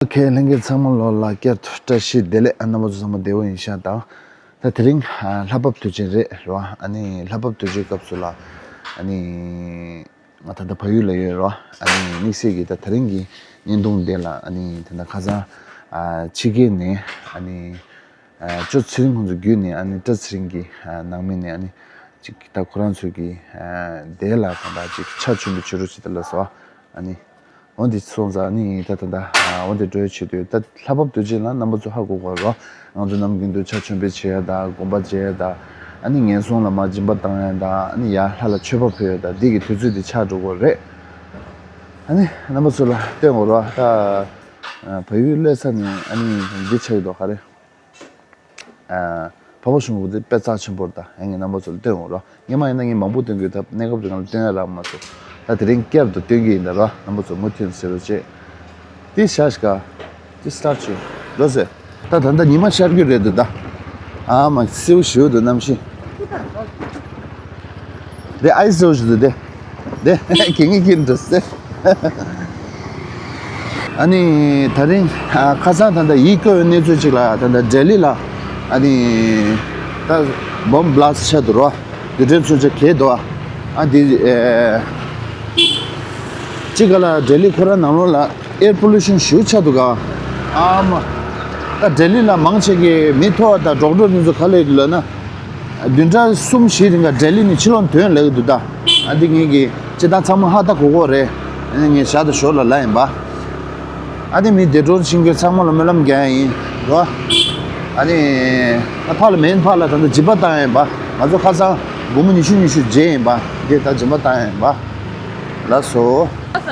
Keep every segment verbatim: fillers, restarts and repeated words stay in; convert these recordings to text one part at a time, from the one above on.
ཨོ་ཁེ། ལྷན་རྒྱས་ཚང་མ་ལོ་ལ་བསྐྱར་དུ་བཀྲ་ཤིས་བདེ་ལེགས། ཨ་རྣམ་པ་ཚོ་ཚང་མ་བདེ་པོ་ཡིན་ཤག་དང་། ད་དེ་རིང་ཨ་ལྷ་བབས་དུས་ཆེན་རེད་རོ། ཨ་ནི་ལྷ་བབས་དུས་ཆེན་སྐབས་སུ་ལ་ཨ་ནི་ང་ད་ལྟ་བལ་ཡུལ་ལ་ཡོད་རོ། ཨ་ནི་དམིགས་བསལ་གྱིས་ད་དེ་རིང་གི་བརྙན་ཐུང་འདི་ལ་ཨ་ནི་ད་ལྟ་ཁ་སང་ཨ་ཕྱི་རྒྱལ་ནས་ཨ་ནི་ཨ་ཅོ་ཚེ་རིང་ཁོང་ཚོ་བརྒྱུད་ནས་ཨ་ནི་བཀྲ་ཚེ་རིང་གི་ཨ་ནང་མི་ནས་ཨ་ནི་ཅིག་ད་ཁོ་རང་ཚོ་གི་ཨ་དེ་ལ་ད་ལྟ་ཅིག་ཕྱག་མཆོད་འབུལ་བྱེད་རོགས་བྱེད་ད་ལ་སོ། ཨ་ནི་འོ་འདི་སོང་ཙང་ཨ་ནི་ད་ད་ད་ཨ་འོ་འདི་འགྲོ་ཡ་བྱེད་དུས། ད་ལྷ་བབས་དུས་ཆེན་ལ་རྣམ་པ་ཚོ་ཧ་གོ་དགོས་རོ། ང་ཚོ་ནམ་རྒྱུན་དུ་ཕྱག་མཆོད་འབུལ་བྱེད་ཡ་ད་དགོན་པ་མཇལ་ཡ་ད། ཨ་ནི་ངན་སོང་ལ་མར་སྦྱིན་པ་བཏང་ཡ་ད། ཨ་ནི་ཡར་ལྷ་ལ་མཆོད་པ་ཕུལ་ཡ་ད། འདི་གི་དུས་ཚོད་འདི་ཆགས་འགྲོ་གི་རེད། ཨ་ནི་རྣམ་པ་ཚོ་ལ་སྟོན་དགོས་རོ། ད་ཨ་བལ་ཡུལ་སླེབས་ས་ནས་ཨ་ནི་འདི་ཆགས་ཀྱི་འདུག་ག་རེ། ཨ་འཕགས་པ་ཤོང་བུ་དེ་དཔེ་རྩ་ཆེན་པོ་རེད། ད་ཡང་ངས་རྣམ་པ་ཚོ་ལ་སྟོན་འོང་རོ། སྔོན་མ་ཡིན་ན་ངས་མང་པོ་སྟོན་གྱི་ཡོད། ད་གནས་སྐབས་རིང་ལ་སྟོན་ཡ་རག་མ་སོང་། ད་དེ་རིང་བསྐྱར་དུ་སྟོན་གྱི་ཡིན་ད་རོ། རྣམ་པ་ཚོ་མུ་མཐུད་ཟེར་རོ་བྱེད། དེ་ཤ་ཤ་དེ་སི་ཊར་ཊི་བྱོས་འགྲོ་ཟེར། ད་ད་ལྟ་ཉི་མ་ཤར་གྱི་རེད་འདུག་ད། ཨ་མ་སེའུ་ཞིའུ་འདུག་གནམ་གཤིས། དེ་ཨའི་སེའུ་ཞིའུ་འདུག་དེ། དེ་གད་སྙིགས་ཁྱེར་འགྲོ་ཟེར། ཨ་ནི་ད་རིང་ཨ་ཁ་སང་ད་ལྟ་ཡིད་སྐྱོ་བའི་གནས་ཚུལ་ཅིག་ལ། ད་ལྟ་ལྡི་ལི་ལ་ཨ་ནི་ད་བོམ་བྷ་ལ་སི་ཊི་ཆགས་འདུག་རོ། རྡུལ་ཕྲན་མཚོན་ཆ་གས་འདུག་ཨ་འདི་ཨེ་ཅིག་ག་ལ་ལྡི་ལི་ཁོ་རང་ནང་ལོགས་ལ་ཨེར་པོ་ལུ་ཤན་ཞེ་པོ་ཆགས་འདུག་ག་ཨ་མ། ད་ལྡི་ལི་ལ་མང་ཆེ་གི་མི་ཐོག་དང་ཌོག་ཊར་དེ་ཚོ་ག་ལ་ཡོད་ལབ་ན། བདུན་ཕྲག་གསུམ་བཞི་རིང་ག་ལྡི་ལི་ནས་ཕྱི་ལོགས་ཐོན་ལབ་ཀྱི་འདུག་ད། ཨ་འདི་ངེད་ཀྱི་སྤྱིར་བཏང་ཚང་མ་ཧ་ད་གོ་གོ་རེད། ཨ་ནི་ངས་ཞར་དང་ཞོར་ལ་ལབ་ཡིན་པ། ཨ་ནི་མི་འདས་གྲོངས་ཕྱིན་རྒྱུ་ཚང་མ་ལ་སྨོན་ལམ་རྒྱག་ཡ་ཡིན་རོ། ཨ་ནི་ཨ་ཕར་ལ་མེད་ཕར་ལ་ད་ལྟ་སྦྱིན་པ་བཏང་ཡ་ཡིན་པ། ང་ཚོ་ཁ་སང་སྒོར་མོ་ཉི་ཤུ་ཉི་ཤུ་བརྗེས་ཡིན་པ། འདི་ད་སྦྱིན་པ་བཏང་ཡ་ཡིན་པ། ལགས་སོ།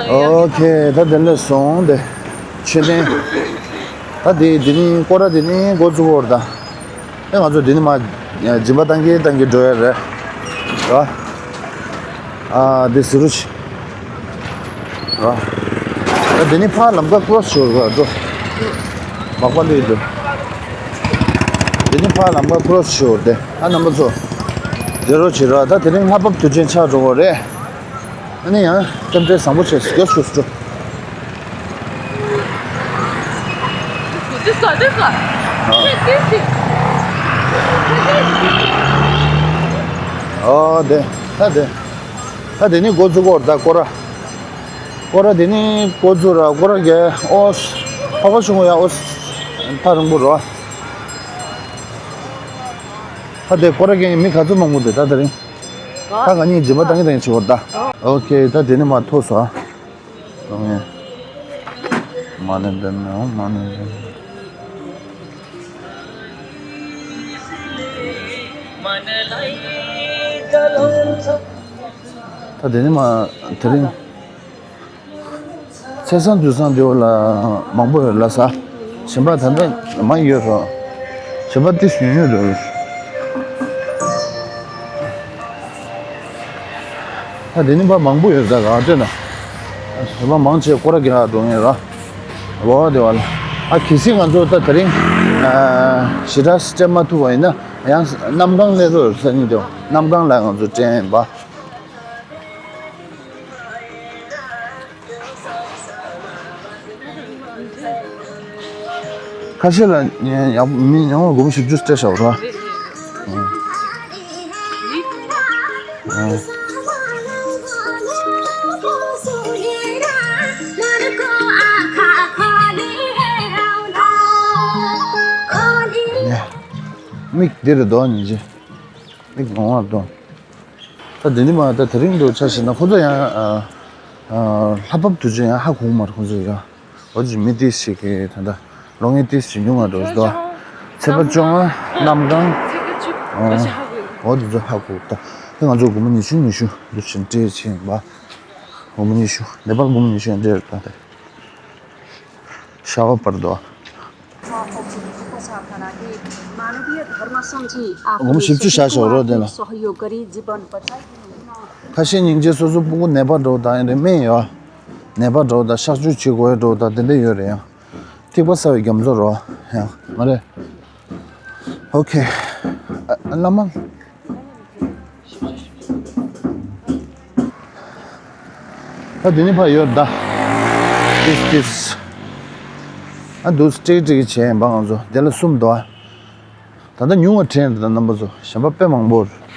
ཨོ་ཁེ། ད་དེ་ལས་སོང་དེ། མཆོད་རྟེན། ད་དེ་དེ་ནི་སྐོར་ར་དེ་ནི་འགོ་བཙུགས་འོར་ད། ཨེ་ང་ཚོ་འདི་ནི་མ་སྦྱིན་པ་བཏང་གི་བཏང་གི་འགྲོ་ཡ་རེད། ར། ཨ་འདི་ཟི་རུ་ཆི། ར། ད་འདི་ནི་ཕར་ལམ་ཁ་ཀྲོ་སི་ཤོར་ར་འགྲོ། མག་པ་ལུས་འདུག་འདི་ནི་ཕར་ལམ་ཁ་ཀྲོ་སི་ཤོར་ཏེ། ཨ་རྣམ་པ་ཚོ། འགྲོ་རོགས་བྱེད་ར། ད་དེ་རིང་ལྷ་བབས་དུས་ཆེན་ཆགས་འགྲོ་གི་རེད། ཨ་ནི་ཡང་སེམས་ཁྲལ་བཟང་པོ་བྱས་སྐྱོ་སྐྱོ་སྐྱོ། འདི་ས་འདི་ས། ཨ། འདི་ས་འདི་ས། ཨོ་དེ། ད་དེ། ད་དེ་ནི་འགོ་བཙུགས་སྐོར་ད་སྐོར་ར། སྐོར་ར་དེ་ནི་འགོ་བཙུགས་ར་སྐོར་ར་གས་ཨོ། ཕག་པ་ཆུང་ངུ་ཡ་ཨོ། ཐག་རིང་པོ་རོ། ད་དེ་སྐོར་ར་གས་མི་ག་ཚོད་མང་པོ་འདུག་ད་དེ་རིང་། ད་ག་ནི་སྦྱིན་པ་བཏང་གི་བཏང་གི་བྱེད་སྐོར་ད། ཨོ་ཁེ། ད་དེ་ནི་མ་ཐུག་སོང་། ཨ། ལོང་ཡ། མ་ནན་ཏན་ནོ་མ་ནན་ཏན། ད་དེ་ནི་མ་དེ་རིང་། ཚེས་བཟང་དུས་བཟང་དེ་བོ་ལ་མང་པོ་ཡོད་ལ་ས། གཞན་པ་ད་ལྟ་མ་ཡོད་རོ། གཞན་པ་ཏིས་ཉུང་ཉུང་རེད། ད་དེ་ནི་པ་མང་པོ་ཡོད་ད་ག་ལྟོས་ན། གཞན་པ་མང་ཆེ་སྐོར་ར་རྒྱག་འགྲོ་ངེས་ར། འོ་དེ་བ་ལ། ཨ་གལ་སྲིད་ང་ཚོ་ད་དེ་རིང་། ཞེ་དྲག་སྤྲད་མ་ཐུབ་པ་ཡིན་ན་ཡང་གནམ་གང་སླེབས་རོགས་ས་ནི་དེ་བ་གནམ་གང་ལ་ང་ཚོ་སྤྲད་ཡིན་པ། ཁ་ཤས་ལ་ཡང་མི་ཉུང་བ་སྒོར་མོ་བཞི་བཅུ་སྤྲད་བཞག་རོ། མིག་འདིར་དོ་ཉིན་ཅི། མིག་ངོ་བར་དོ། ད་འདི་ནི་མ་ད་དེ་རིང་དུ་ཆ་བཞག་ན་ཁོ་ཚོ་ཡང་ཨ་ཨ་ལྷ་བབས་དུས་ཆེན་ཡང་ཧ་གོ་མ་རེད་ཁོ་ཚོ་ཡང་། འོ་ཅི་མི་ཏིས་ཞིག་གིས་ད་ལྟ་ལོ་ངེ་ཏིས་ཞིག་ཉུང་བ་འགྲོ་ཞིག་འདུག་ཚེས་པ་བཅོ་ལྔ་གནམ་གང་། ཨོ་འདི་ཚོ་ཧ་གོ་ད། དེ་ང་ཚོ་སྒོར་མོ་ཉི་ཤུ་ཉི་ཤུ་འདུ་ཕྱིན་སྤྲད་ཕྱིན་པ། སྒོར་མོ་ཉི་ཤུ་ནེ་པཱལ་སྒོར་མོ་ཉི་ཤུ་ཡང་སྤྲད་རེད་ད་དེ། ཤ་བ་པར་དོ། སྒོར་མོ་བཞི་བཅུ་བཞག་ཤོག་རོགས་དེ་ལ། ཁ་ཤས་སྙིང་རྗེ་སོ་སོ་སྤུ་གུ་ནད་པ་འགྲོ་དང་ཡང་རེ་སྨན་ཡོད། ནད་པ་འགྲོ་དང་གཤག་བཅོས་བྱེད་དགོས་འགྲོ་དང་དེ་འདྲ་ཡོད་རེད་ཡང་། ཐིགས་པ་ཟ་བའི་རྒྱ་མཚོ་རོ། ཡང་མ་རེད། ཨོ་ཁེ། ཨ་བླ་མ། ད་དེ་ནི་ཕ་ཡོད་ད། ཏིས་ཏིས། ཨ་འདུག་སེ་ཀྲིག་ཀྲིག་བྱས་ཡིན་པ། ང་ཚོ་དེ་ལ་གསུམ་འདུག་ཨ། ད་ལྟ་ཉུང་བ་དྲན་རེད། ད་རྣམ་པ་ཚོ་གཞན་པ་དཔེ་མང་པོ་རེད།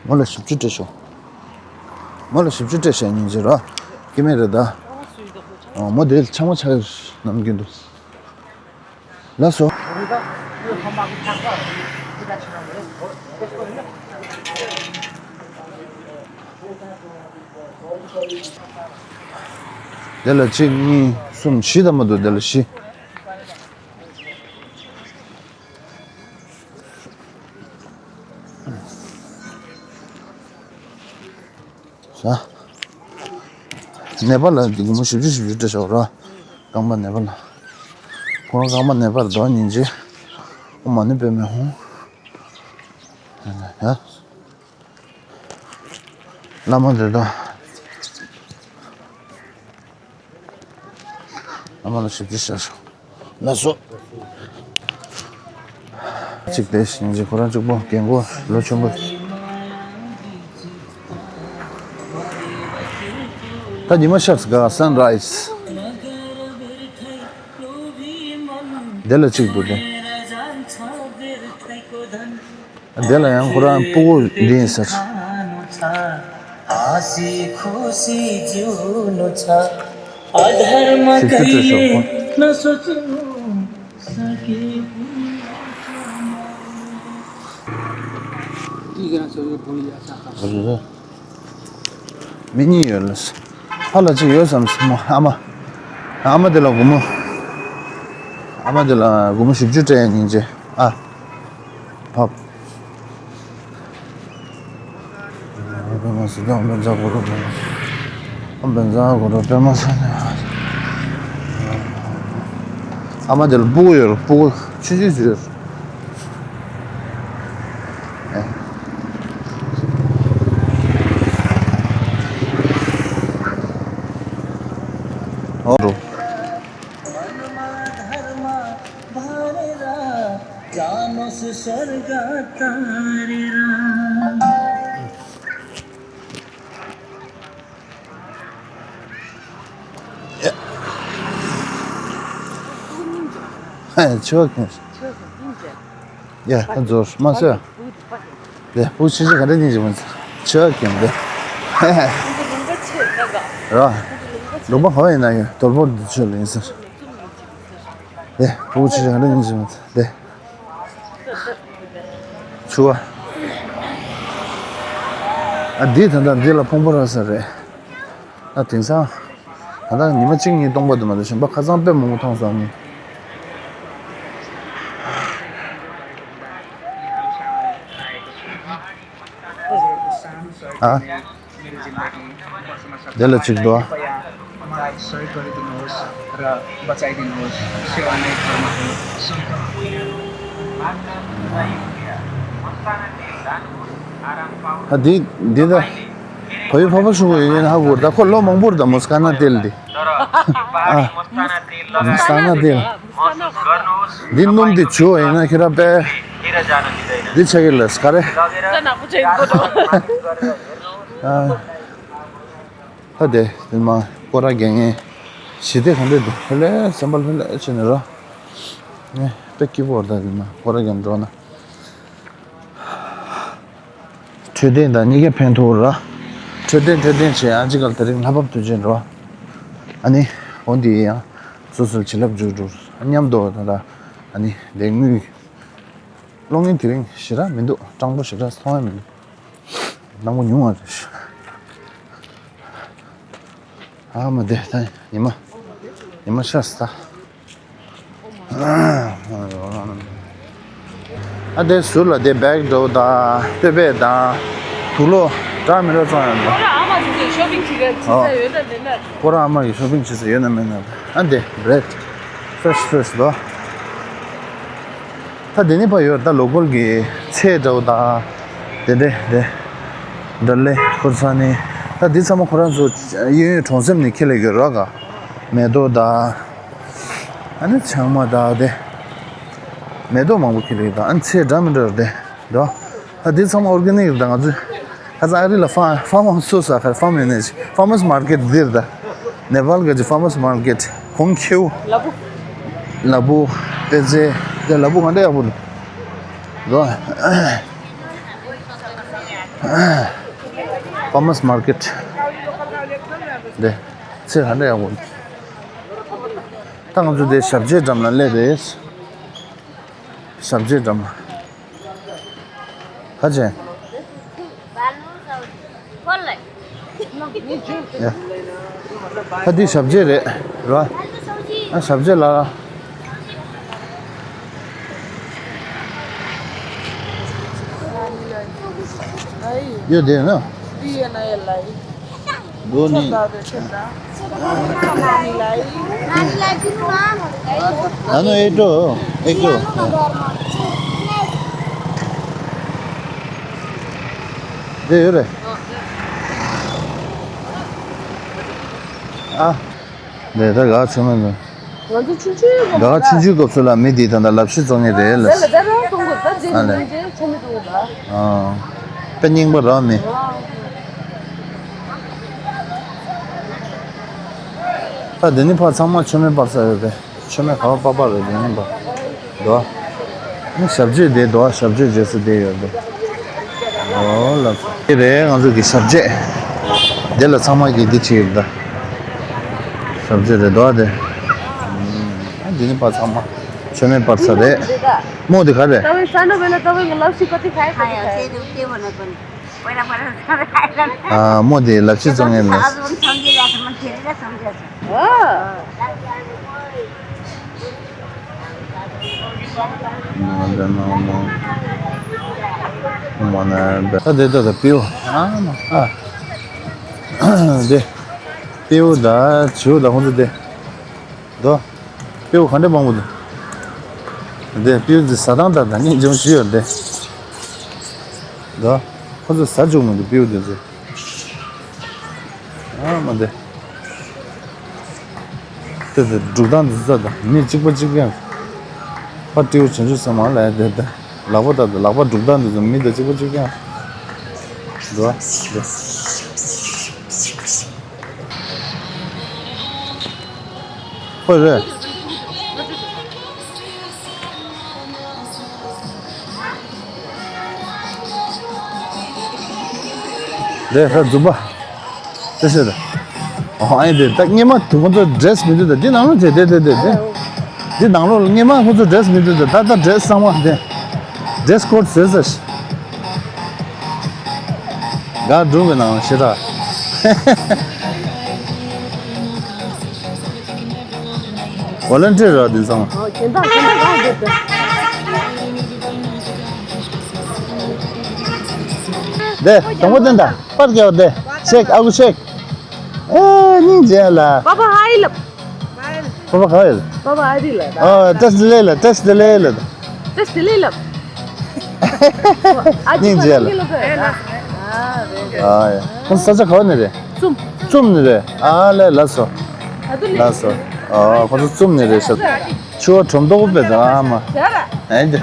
མོ་ལ་བཞི་བཅུ་སྤྲད་ཤོག་མོ་ལ་བཞི་བཅུ་སྤྲད་ཤག་སྙིང་རྗེ་རོ། སྐྱེ་དམན་རེད་ད། མོ་དེ་ཚང་མ་ཆགས་ནམ་རྒྱུན་དུ། ལགས་སོ། དེ་ལ་གཅིག་གཉིས་གསུམ་བཞི་ད་མ་གཏོགས། དེ་ལ་བཞི། ས། ནེ་པ་ལ་འདི་སྒོར་མོ་བཞི་བཅུ་བཞི་བཅུ་སྤྲད་ཤོག་ར། རྐང་པ་ནེ་པ་ལ། ཁོ་རང་རྐང་པ་ནེ་པ་ལ་འདུག་སྙིང་རྗེ། ཨོཾ་མ་ཎི་པདྨེ་ཧཱུྃ། ཡ། བླ་མ་འདི་དང་། བླ་མ་ལ་ཞབས་ཕྱི་ཞུ་ཤོག་ལགས་སོ། གཅིག་དེ་བཞིན་གཅིག་ཁོ་རང་གཅིག་པོ་རྒན་གོག་ལོ་ཆུང་པོ། ད་ཉི་མ་ཤར་ས་ག་སན་རའི་ཛི། དེ་ལ་གཅིག་འདུག་དེ། དེ་ལ་ཡང་ཁོ་རང་སྤུ་གུ་འདི་ཡིན་ཟེར། ཞིབ་ཏུ་བྲིས་ཤོག་གོ། མི་གཉིས་ཡོད་ལ། ཕ་ལ་གཅིག་ཡོད་བསམ་སོང་མོ། ཨ་མ། ཨ་མ་དེ་ལ་སྒོར་མོ། ཨ་མ་དེ་ལ་སྒོར་མོ་བཞི་བཅུ་སྤྲད་ཡ་སྙིང་རྗེ་ཨ། ཕབ། པདྨ་སིདྡྷི་ཨོཾ་བཛྲ་གུ་རུ་པདྨ། ཨོཾ་བཛྲ་གུ་རུ་པདྨ་སིདྡྷི། ཨ་མ་དེ་ལ་སྤུ་གུ་ཡོད་རེད། སྤུ་གུ་ཆུང་ཆུང་ཅིག་ཡོད་རེད། ཨོ་རུ། ཆོས་ཀྱང་། ཡ། ད་ཚོར་མ་ཟོས། དེ་བུ་ཆུང་ཆུང་ག་འདྲ་སྙིང་རྗེ་མོ། ཆོས་ཀྱང་དེ། ར། ལུང་པ་ག་བ་ཡིན་ན་ཡོད། དོལ་པོ་འདི་ཆོས་ལ་ཡིན་ཟེར། དེ་བུ་ཆུང་ཆུང་ག་འདྲ་སྙིང་རྗེ་མོ་དེ། ཆུ་བ། ཨ་འདི་ད་ལྟ་འདི་ལ་ཕུང་པོ་ར་ས་རེད། ཨ་དེང་སང་། ད་ལྟ་ཉི་མ་གཅིག་གཉིས་སྟོང་པ་དུ་མ་དུ་གཞན་པ་ཁ་སང་དཔེ་མང་པོ་མཐོང་སོང་ནི། ཨ། དེ་ལ་གཅིག་འདུག་ཨ། ཨ་འདི་འདི་ད། བོད་ཡུལ་འཕགས་པ་ཆུ་བོ་ཡིན་ཧ་གོ། ད་ཁོ་ལོ་མང་པོ་རེད་ད་མོ་སྐ་ན་ཏེལ་འདི། ཨ། སྐ་ན་ཏེལ། འདི་སྣུམ་འདི་བྱུག་ཡིན་ན་ཁྱེད་རང་པས། འདི་ཆ་གི་ལ་སྐ་རེ། ཨ། ད་དེ་དེ་མ་སྐོར་ར་རྒྱག་ངེས། ཞི་བདེ་ག་འདྲ་འདུག་ཧེ་ལས་སེམས་པ་ལྷོད་ལྷོད་བྱས་ནས་རོ། ངས་དཔེ་སྐྱིད་པོ་རེད་ད་དེ་མ་སྐོར་ར་རྒྱག་འགྲོ་ན། འཕྲོད་བསྟེན་དང་གཉིས་ཀ་ཕན་ཐོགས་ར། འཕྲོད་བསྟེན་འཕྲོད་བསྟེན་བྱས། ཨ་ཅི་གལ་དེ་རིང་ལྷ་བབས་དུས་ཆེན་རོ། ཨ་ནི། འོ་འདི་ཡང་། སོ་སོར་བྱིན་རླབས་འཇུག་འགྲོ། མཉམ་དུ་ད་ལྟ། ཨ་ནི་ལས་དངུལ། གློག་བརྙན་དེ་རིང་ཞེ་དྲག་མི་འདུག་སྤྲང་པོ་ཞེ་དྲག་མཐོང་ཡ་མི་འདུག་སྣང་བ་ཉུང་བ་རེད། ཨ་མ་དེ་ད་ཉི་མ། ཉི་མ་ཤར་ས། ཨ་དེ་ཟུར་ལ་དེ་བེག་འདྲ་བོ་དང་སྟོད་ཕད་དང་། དུག་ལོག་འདྲ་མི་འདྲ་བཙོང་ཡ་འདུག་ཁོ་རང་ཨ་མ་ཞིག་གིས་ཤོ་པིང་བྱེད་ཀྱི་ཡོད་ན་མེད་ན། ཁོ་རང་ཨ་མ་གིས་ཤོ་པིང་བྱེད་ས་ཡོད་ན་མེད་ན། ཨ་དེ་བྲེད། ཕེ་རེ་ཤི་ཕེ་རེ་ཤི་འདུག་ད་དེ་ནི་ཕ་ཡོད་ད་ལོ་ཀལ་གྱི་ཚལ་འདྲ་བོ་དང་། དེ་འདྲ་དེ། འདྲ་ལེ་ཁུར་ཚ་ནི། ད་འདི་ཚང་མ་ཁོ་རང་ཚོ་གཡས་གཡོན་གྲོང་གསེབ་ནས་ཁྱེར་སླེབས་ཀྱི་རོགས་ག་མེ་ཏོག་དང་། ཨ་ནི་ཆང་མ་དང་དེ། མེ་ཏོག་མང་པོ་ཁྱེར་སླེབས་དང་། ཨ་ནི་ཚལ་འདྲ་མི་འདྲ་དེ། འདུག་ད་འདི་ཚང་མ་ཨོར་གེ་ནིག་རེད། ད་ང་ཚོས་ཁ་སང་ཨ་རི་ལ་ཕ་ཕ་མ་སོ་སོ་ཁ་ཕ་མ་ཡོད་ནས་ཕ་མ་སི་མར་ཀེཊ་འདིར། ད་ནེ་པཱལ་ག་ཅི་ཕ་མ་སི་མར་ཀེཊ་གོང་ཁེའུ། ལ་ཕུག་ལ་ཕུག་པད་ཚལ། དེ་ལ་ཕུག་ག་འདྲ་ཡག་པོ་འདུག་འདུག་ཕ་མ་སི་མར་ཀེཊ་དེ་ཚེ་ག་འདྲ་ཡག་པོ་འདུག་ད་ང་ཚོ་དེ་ཞབས་རྗེས་འགྲམ་ལ་སླེབས་རེད། ཞབས་རྗེས་འགྲམ་ལ། ཁ་ཆེ། ཡ། ཁ་འདི་ཞབས་རྗེས་རེད་ར། ཨ་ཞབས་རྗེས་ལ། ཡོད་དེ་ན། ད་ནི་ཨེ་ཏོ་ཨེ་ཏོ། དེ་ཡོད་རེད། ཨ། དེ་ད་ག་ཚོད་མ་འདུག་ང་ཚོ་ཆུང་ཆུང་སྐབས་སུ་ད། ཆུང་ཆུང་སྐབས་སུ་ལ་མི་འདི་ད་ལྟ་ལབ་ཤི་བཙོང་ངེས་རེད་ལ། ཟེར་ལ་ད་རང་གཏོང་དགོས་ད་རྗེས་ཨ་ལས། ནས་ཆོ་མི་གཏོང་དགོས་ད། ཨ། དཔེ་རྙིང་པ་རང་མི། ད་འདི་ནི་ཕ་ཚང་མ་ཆོ་མེ་སྤར་ས་ཡོད་པས། ཆོ་མེ་ག་བ་པ་པ་རེད་འདི་ནི་པ། དོ། ནི་ཞབས་རྗེས་དེ་དོ་ཞབས་རྗེས་རྗེས་སུ་བསྡད་ཡོད་པས། ཨོ་ལགས་སོ། དེ་རེད་ང་ཚོ་གི་ཞབས་རྗེས། དེ་ལ་ཚང་མ་གི་འདི་བྱེད་ཡོད་ད། ཞབས་རྗེས་རེད་དོ་དེ། ཨ་འདི་ནི་པ་ཚང་མ་ཆོ་མེ་སྤར་ས་རེད། མོ་དེ་ག་རེད། ཏ་ཝེ་ས་ནོ་བེ་ལ་ཏ་ཝེ་གི་ལབ་ཤི་ཀ་ཏི་ཁའི་ཁ་ཏི་ཁའི། ཨ་མོ་དེ་ལབ་ཤི་བཙོང་ངེས་ལ། ད་དེ་ད་ད་པིའུ། ཨ་མ་ཨ། དེ། པིའུ་ད་ཇུ་ད་ཁོང་ཚོ་དེ། དོ། སྤྲེའུ་ག་འདྲ་མང་པོ་འདུག་དེ་སྤྲེའུ་འདི་ཟ་སྟངས་ད་ད་ངས་འཇོན་ཞུས་ཡོད་དེ། དོ། ཁོ་ཚོ་ཟ་བཅུག་མི་འདུག་སྤྲེའུ་འདི་ཚོ། ཨ་མ་དེ། དེ་དེ་འབྲུག་ཐང་འདི་ཚོ་ད་མི་གཅིག་པ་གཅིག་རྐྱང་། ཕ་སྤྲེའུ་བྱང་ཆུབ་སེམས་མ་ལ་དེ་དེ། ལག་པ་ད་དེ་ལག་པ་འབྲུག་ཐང་འདི་ཚོ་མི་ད་གཅིག་པ་གཅིག་རྐྱང་། དོ། དེ། ཁོ་རེད། རེད་ཧ་རྫུན་པ། དེ་ཤེས་རེད། ཨོ་ཨ་ཡེ་དེ་ད་སྔས་མ་དུ་ཁོ་ཚོ་ཌི་རེ་སི་མི་འདུག་ད་འདི་ནང་ལོགས་དེ་དེ་དེ་དེ་དེ། འདི་ནང་ལོགས་སྔས་མ་ཁོ་ཚོ་ཌི་རེ་སི་མི་འདུག་ད་ད་ད་ཌི་རེ་སི་གཙང་མ་དེ། ཌི་རེ་སི་ཀོ་ཌི་ཟེར་ཟེར། ག་སྒྲུང་གི་ནང་ཞེ་དྲག་ཝོ་ལན་ཊི་ཡར་ར་འདི་ཚང་མ། ཨོ་གྱེན་དང་གྱེན་དང་གང་བསྡད་འདུག་དེ་དང་པོ་དེ་འདྲ་པར་རྒྱག་དེ། ཤེག་ཨ་ཁུ་ཤེག་ཨེ་སྙིང་རྗེ་ལ། པ་པ་ཧའི་ལབ། པ་པ་ཧའི་ལབ། པ་པ་ཧའི་ལབ། ཨ་ཏེས་ལེ་ལ་ཏེས་ལེ་ལ། ཏེས་ལེ་ལབ། སྙིང་རྗེ་ལ། ཨ་ཡ། ཁོང་ས་ཆ་ག་བ་ནས་རེད། ཙུམ། ཙུམ་ནས་རེད། ཨ་ལས་ལ་སོ། ལ་སོ། ཨ་ཁོང་ཚོ་ཙུམ་ནས་རེད་ཤག་ཆུ་བ་གྲོམ་ཏོག་པོ་པེ་ད་ཨ་མ། ཨེ་ད།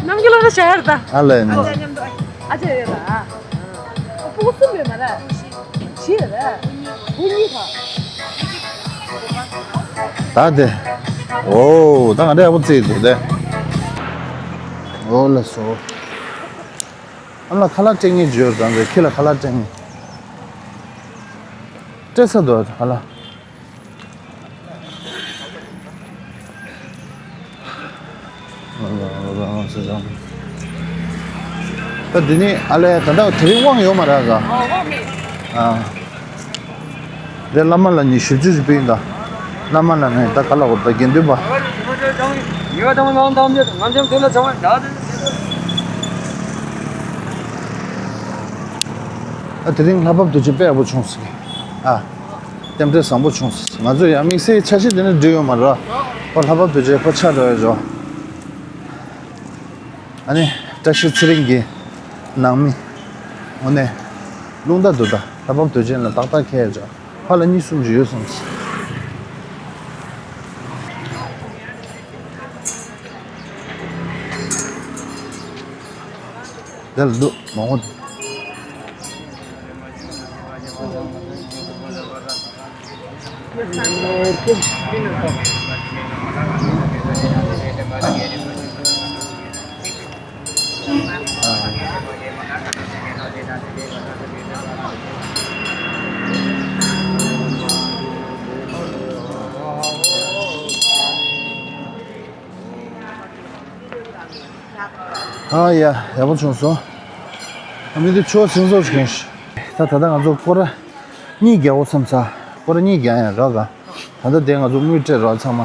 ནམ་གི་ལོ་ར་ཤ་ཡར་ད། ཨ་ལས་ནི། ཨ་ཅེ་ཡོད་ད། ཨ་པོ་གསུམ་རེད་མ་ར། བཞི་རེད། བུ་གཉིས་ག་ད་དེ། འོ་ད་ང་འདྲ་ཡག་པོ་བརྩིས་འདུག་དེ། འོ་ལ་སོ། ཨ་མ་ལ་ཁ་ལག་སྤྲད་ངེས་བརྗོད་དང་དེ་ཁྱི་ལ་ཁ་ལག་སྤྲད་ངེས། སྤྲད་ས་འདུག་ཁ་ལག་ད་འདི་ནི་ཨ་ལས་ད་ལྟ་དེ་རིང་དབང་ཡོད་མ་རེད་ག་ཨོ་དབང་མེད། ཨ། དེ་བླ་མ་ལ་ཉི་ཤུ་བཅུ་ཞིག་ཕུལ་ཡིན་ད། བླ་མ་ལ་ནི་ད་ག་ལ་འོ་ད་དགེ་འདུན་པ། ཨ་དེ་རིང་ལྷ་བབས་དུས་ཆེན་དཔེ་ཡག་པོ་བྱུང་ཟིག་ཨ། རྟེན་འབྲེལ་བཟང་པོ་བྱུང་ཟེར། ང་ཚོས་ཡང་དམིགས་བསལ་འཆར་གཞི་དེ་འདྲ་འགྲིག་ཡོད་མ་རེད། ཁོ་ལྷ་བབས་དུས་ཆེན་ཁོ་ཆ་འགྲོ་ཡོད་ཅོ། ཨ་ནི་བཀྲ་ཤིས་ཚེ་རིང་གི་ནང་མི། དངོས་གནས། རླུང་རྟ་འདུག་ད་ལྷ་བབས་དུས་ཆེན་ལ་ཏག་ཏག་ཁེལ་ཡོད་ཅོ། ཕ་ལ་གཉིས་གསུམ་ཅིག་ཡོད་སོང་ཟེར། དེ་ལ་འདུག་མང་པོ་འདུག་ཨ་ཡ། ཡག་པོ་བྱུང་སོང་། ཨ་མི་དེ་ཆོ་སེང་སོགས་ཤིག་ཡིན་ཤི། ད་ད་ལྟ་ང་ཚོ་སྐོར་ར་གཉིས་རྒྱག་འོ་བསམ་ས། སྐོར་ར་གཉིས་རྒྱག་ཡང་རག་ག་ད་ལྟ་དེ་ང་ཚོ་དངུལ་སྤྲད་རོགས་ཚང་མ།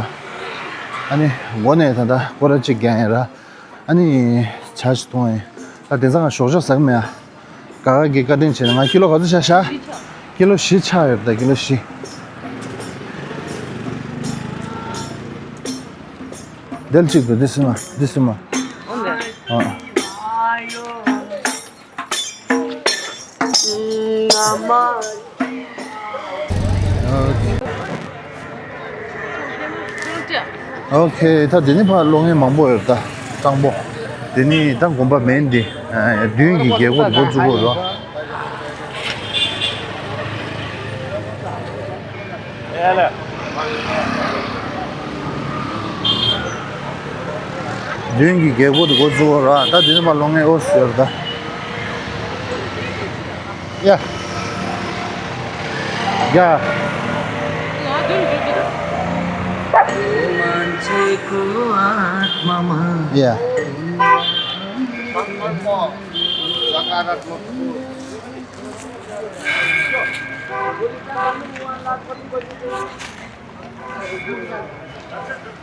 ཨ་ནི་མགོ་ནས་ད་ལྟ་སྐོར་ར་གཅིག་རྒྱག་ཡང་རག་ཨ་ནི་ཇ་ཞིག་འཐུང་ཡིན། ད་དེང་སང་ང་ཞོགས་ཇ་ཟ་གི་མེད་ཨ། དགའ་དགའ་གི་བཀའ་དྲིན་ཆེ། ང་ཀི་ལོ་ག་ཚོད་ཆགས་ཤག་ཀི་ལོ་བཞི་ཆགས་ཡོད་ད། ཀི་ལོ་བཞི། དེ་ལ་གཅིག་འདུག་འདི་སིམ་མ། འདི་སིམ་མ། ཨ། ཨོ་ཁེ། ད་དེ་ནི་ཕར་གློག་བརྙན་མང་པོ་ཡོད་ད། སྤྲང་པོ། དེ་ནི་ད་དགོན་པ་མིན་འདི། མདུན་གྱི་རྒྱལ་སྒོ་དེ་འགོ་བཙུགས་པ་རོ། མདུན་གྱི་རྒྱལ་སྒོ་དེ་འགོ་བཙུགས་པ་རོ། ད་དེ་ནི་ཕར་གློག་བརྙན་ཨོ་ཟེར་ད། ཡ། ཡ། ཡ།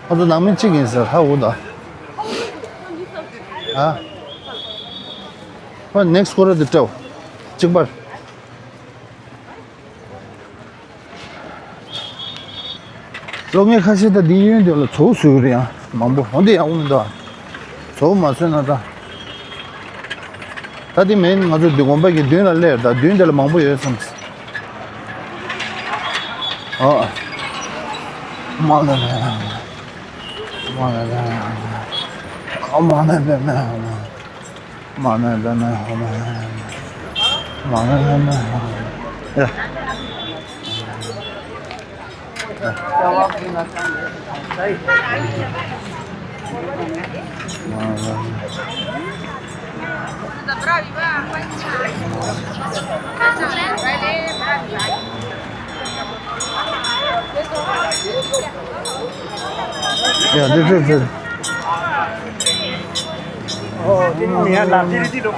ཁོ་ཚོ་ནང་མི་གཅིག་ཡིན་ཟེར་ཧ་འུ་ད། ཨ། ཁོ་ནེག་སི་སྐོར་ར་དེ་སྤྲད། གཅིག་པར། གློག་བརྙན་ཁ་ཤས་ད་འདི་གཡོན་དེ་ལ་ཚོགས་བཟོས་ཀྱི་རེད་ཡང་མང་པོ། འོ་འདི་ཡག་པོ་མི་འདུག་ཨ། ཚོགས་མ་བཟོས་ན་ད། ད་འདི་མིན་ང་ཚོ་འདི་དགོན་པ་གི་མདུན་ལ་སླེབས་ད། མདུན་དེ་ལ་མང་པོ་ཡོད་བསམ། ཨོ། མ་ན་ན་ན། མ་ན་ན་ན། ཨོ་མ་ན་ན་ན། མ་ན་ན་ན། མ་ན་ན་ན། ཡ། ཡ། འདི་འདི་འདི། ཨོ། དེ་ནི་ཡ་ལ་དེ་རི་དེ་ལོ།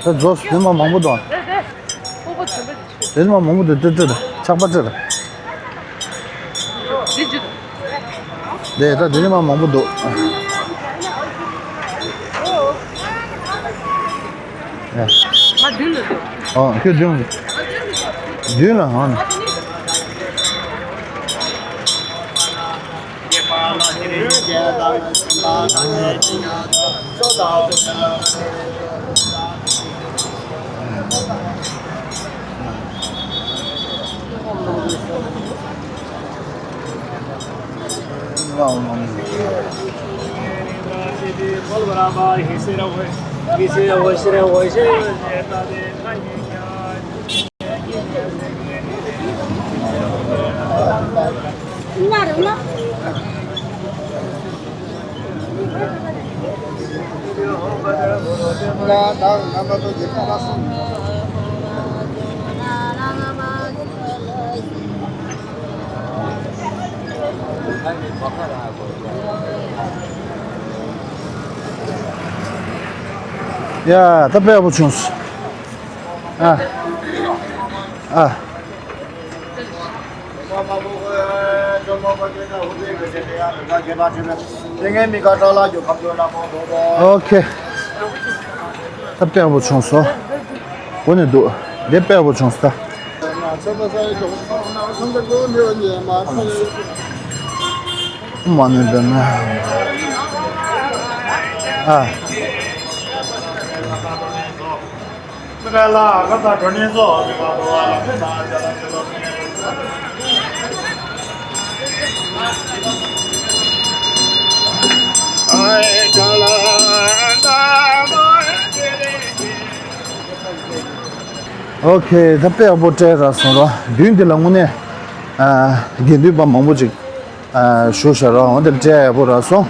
ད་རྫོགས་སོང་། དེ་མ་མང་པོ་འདུག་དེ་མ་མང་པོ་འདུག་སྤྲད་སྤྲད། ཆག་པ་སྤྲད། དེ་ད་དེ་མ་མང་པོ་འདུག་ང་མདུན་ལ་འདུག་ཨོ་ཁྱོད་མདུན་ལ། མདུན་ལ་ཨང་། ཡ། ད་དཔེ་ཡག་པོ་བྱུང་སོང་། ཨ། ཨ། ཨོ་ཁེ། ད་དཔེ་ཡག་པོ་བྱུང་སོང་། འོ་ནས་འདུག་འདི་དཔེ་ཡག་པོ་བྱུང་སོང་ད། མ་ནི་འདི་ན། ཨ། ཨ། ད་དཔེ་ཡག་པོ་བྱུང་སོང་། ཨོ་ཁེ། ད་དཔེ་ཡག་པོ་སྤྲད་རག་སོང་རོ། མདུན་འདི་ལ་དངོས་གནས་ཨ་དགེ་འདུན་པ་མང་པོ་ཅིག་ཨ་བཞུགས་ཤག་རོ། འོ་འདི་སྤྲད་ཡག་པོ་རག་སོང་།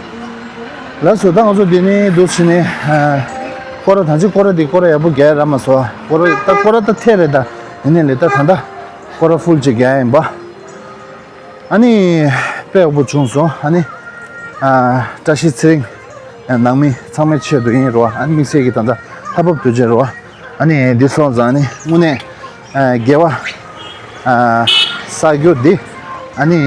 ལགས་སོ། ད་ང་ཚོ་འདི་ནས་འདུག་ཕྱིན་ནས་ཨ་སྐོར་ར། ད་ཅི་སྐོར་ར་འདི་སྐོར་ར་ཡག་པོ་རྒྱག་རག་མ་སོང་། སྐོར་ར་ད་སྐོར་ར་ད་ཐད་རེད། ད་ཡིན་ནའི་ལས་ད་ད་ད་སྐོར་ར་ཧྥུལ་ཅིག་རྒྱག་ཡིན་པ། ཨ་ནི་དཔེ་ཡག་པོ་བྱུང་སོང་། ཨ་ནི་ཨ་བཀྲ་ཤིས་ཚེ་རིང་ནང་མི་ཚང་མའི་ཆེད་དུ་ཡིན་རོ། ཨ་ནི་དམིགས་བསལ་གྱི་ད་ལྟ་ལྷ་བབས་དུས་ཆེན་རོ། ཨ་ནི་འདི་སོང་ཙང་ཨ་ནི་དངོས་གནས་ཨ་དགེ་བ་ཨ་བསགས་རྒྱུ་འདི་ཨ་ནི་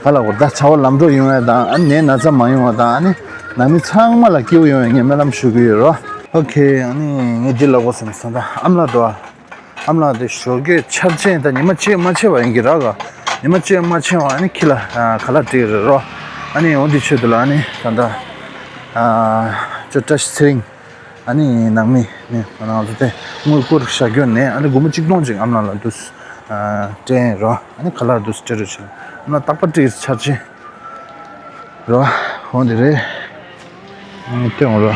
ག་ལ་གོ། ད་བྱ་བ་ལམ་འགྲོ་ཡོང་བ་དང་། ཨ་ནི་ནད་ན་ཚ་མ་ཡོང་བ་དང་། ཨ་ནི་ནང་མི་ཚང་མ་ལ་སྐྱིད་པོ་ཡོང་བའི་ངས་སྨོན་ལམ་ཞུ་གི་ཡོད་རོ། ཨོ་ཁེ། ཨ་ནི་ངས་འདི་ལབ་དགོས་བསམ་སོང་། ད་ཨ་མ་ལགས་འདུག་ཨ། ཨ་མ་ལགས་དེ་ཞོགས་ཀས་ཆར་ཆེན། ད་ཉི་མ་ཕྱེད་མ་ཕྱེད་པ་ཡིན་གྱི་ར་ག་ཉི་མ་ཕྱེད་མ་ཕྱེད་པ་ཨ་ནི་ཁྱི་ལ་ཨ་ཁ་ལག་སྤྲད་རེད་རོ། ཨ་ནི་འོ་འདི་ཆེད་དུ་ལ་ཨ་ནི་ད་ལྟ་ཨ་ཅོ་བཀྲ་ཤིས་ཚེ་རིང་ཨ་ནི་ནང་མི་ནི་ང་ཚོ་དེ་དངུལ་བསྐུར་བཞག་རྒྱུ་ནས། ཨ་ནི་སྒོར་མོ་གཅིག་སྟོང་ཅིག་ཨ་མ་ལགས་ལ་འདུག་ཨ་སྤྲད་རོ། ཨ་ནི་ཁ་ལག་འདུག་སྤྲད་རོགས་བྱེད། ཨ་མ་ལགས་རྟག་པར་སྤྲད་ཆར་ཆེན་རོ། འོ་འདི་རེད། ཨ་ནི་སྟོན་རོ།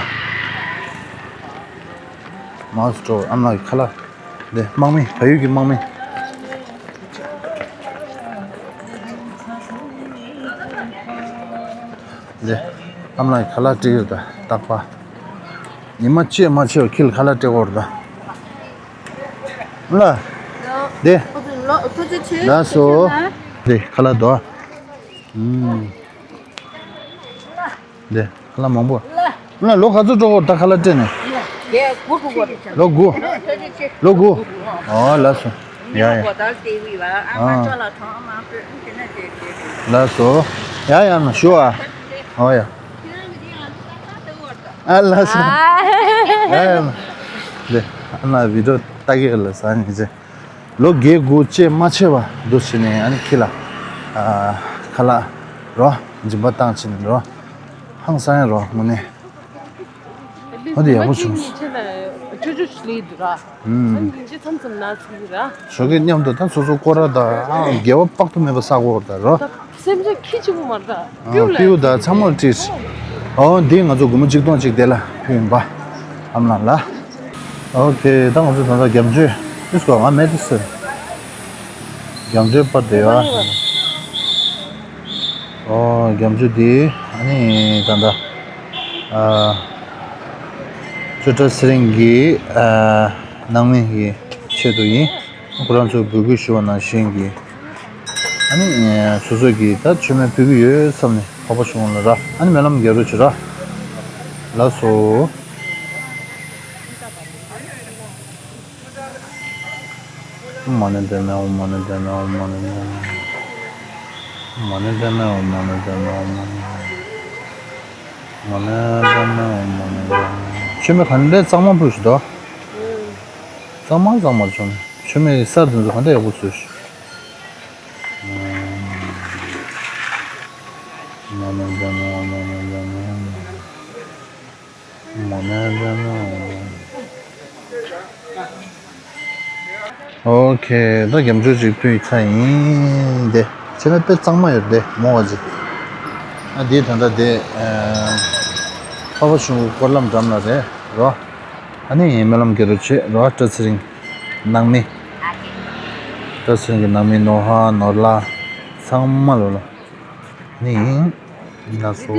མའོ་སི་ཀྲོ། ཨ་མ་ལགས་ཀྱི་ཁ་ལག་འདི་དམག་མི། བལ་ཡུལ་གྱི་དམག་མི། འདི་ཨ་མ་ལགས་ཀྱི་ཁ་ལག་སྤྲད་ཡོད་ད། རྟག་པར་ཉི་མ་ཕྱེད་མ་ཕྱེད་པ་ཁྱི་ལ་ཁ་ལག་སྤྲད་ཀྱི་ཡོད་རེད་ད། ཨ་མ་ལགས། འདི། ལགས་སོ། འདི་ཁ་ལག་དོ། ཨུམ། འདི་ཁ་ལག་མང་པོ། ལ་ལོ་ག་ཚོད་འགྲོ་གོ་ད་ཁ་ལག་སྤྲད་ནས། ལོ་དགུ། ལོ་དགུ། ཨོ་ལགས་སོ། ཡ་ཡ། ལགས་སོ། ཡ་ཡ་ན་ཞུ་ཨ། ཨོ་ཡ། ཨ་ལགས་སོ། ཡ་ཡ་ན། འདི་ཨ་ན་བི་ཌིའོ་ལྟ་གི་ལ་ས་ནི་ཅེ། ལོ་བརྒྱད་དགུ་ཅེ་མ་ཆེ་བ་འདུག་ཕྱིན་ནས་ཨ་ནི་ཁྱི་ལ་ཨ་ཁ་ལག་རོ། སྦྱིན་པ་བཏང་ཕྱིན་ནས་རོ། ཧང་སང་ཡ་རོ་དངོས་གནས། ཨ་དེ་ཡག་པོ་བྱུང་། ཨུམ། ཞོགས་ཀས་མཉམ་དུ་ད་སོ་སོ་སྐོར་ར་ད་ཨ་དགེ་བ་དཔག་ཏུ་མེད་པ་བསགས་དགོས་ད་རོ། སེམས་ཅན་ཁྱི་གཅིག་པུ་མ་རེད་ད། ཨ་སྤྲེའུ་ལ་སྤྲེའུ་ད་ཚང་མར་སྤྲད། ཨོ་འདི་ང་ཚོ་སྒོར་མོ་གཅིག་སྟོང་གཅིག་དེ་ལ་ཕུལ་ཡིན་པ། ཨ་མ་ལགས་ལ། ཨོ་ཁེ། ད་ང་ཚོ་ད་ལྟ་རྒྱ་མཚོའི་ཨིས་ཀོ་ང་མེད་དུ་སོན། རྒྱ་མཚོའི་པར་དེ་ཡོད། ཨོ་རྒྱ་མཚོ་འདི་ཨ་ནི་ད་ལྟ་ཨ་ཅོ་བཀྲ་ཤིས་ཚེ་རིང་གི་ཨ་ནང་མི་གི་ཆེད་དུ་ཡིན། ཁོ་རང་ཚོས་འབོད་སྐུལ་ཞུ་བ་ནང་བཞིན་གྱི། ཨ་ནི་སོ་སོ་གིས་ད་མཆོད་མེ་ཕུལ་གྱི་ཡོད་བསམ་ནས་འཕགས་པ་ཆུང་ངུ་ལ་ར། ཨ་ནི་སྨོན་ལམ་རྒྱག་རོགས་བྱེད་ར། ལགས་སོ། ཨོཾ་མ་ཎི་པདྨེ། ཨོཾ་མ་ཎི་པདྨེ། ཨོཾ་མ་ཎི་པདྨེ། ཨོཾ་མ་ཎི་པདྨེ། ཨོཾ་མ་ཎི་པདྨེ། ཨོཾ་མ་ཎི་པདྨེ། ཨོཾ་མ་ཎི་པདྨེ། མཆོད་མེ་ག་འདྲ་གཙང་མ་ཕུལ་ཞིག་དོ། གཙང་མ་གཙང་མ་བྱུང་། མཆོད་མེ་ཡི་སར་དེ་ཚོ་ག་འདྲ་ཡག་པོ་བཟོས་ཤག་ཨོ་ཁེ། ད་རྒྱ་མཚོ་ཅིག་ཕུལ་ཚར་ཡིན་ཏེ། མཆོད་མེ་དཔེ་གཙང་མ་ཡོད་དེ་མོ་བ་ཅིག་ཨ་འདི་ད་ལྟ་དེ་ཨ་འཕགས་པ་ཆུང་ངུ་སྐོར་ལམ་འགྲམ་ལ་རེད་རོ། ཨ་ནི་སྨོན་ལམ་རྒྱག་རོགས་བྱེད་རོ། བཀྲ་ཚེ་རིང་ནང་མི། བཀྲ་ཚེ་རིང་གི་ནང་མི་ནོར་ཧ་ནོར་ལྷ་ཚང་མ་ལོ་ལ་ནི་ལ་སོ།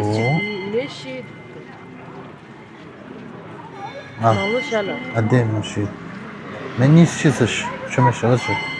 ཨ། ཨ་དེ་མི་ཤེས། མི་གཉིས་ཤི་ཚེ་ཆོས་མེད་ཞག་ཆོད།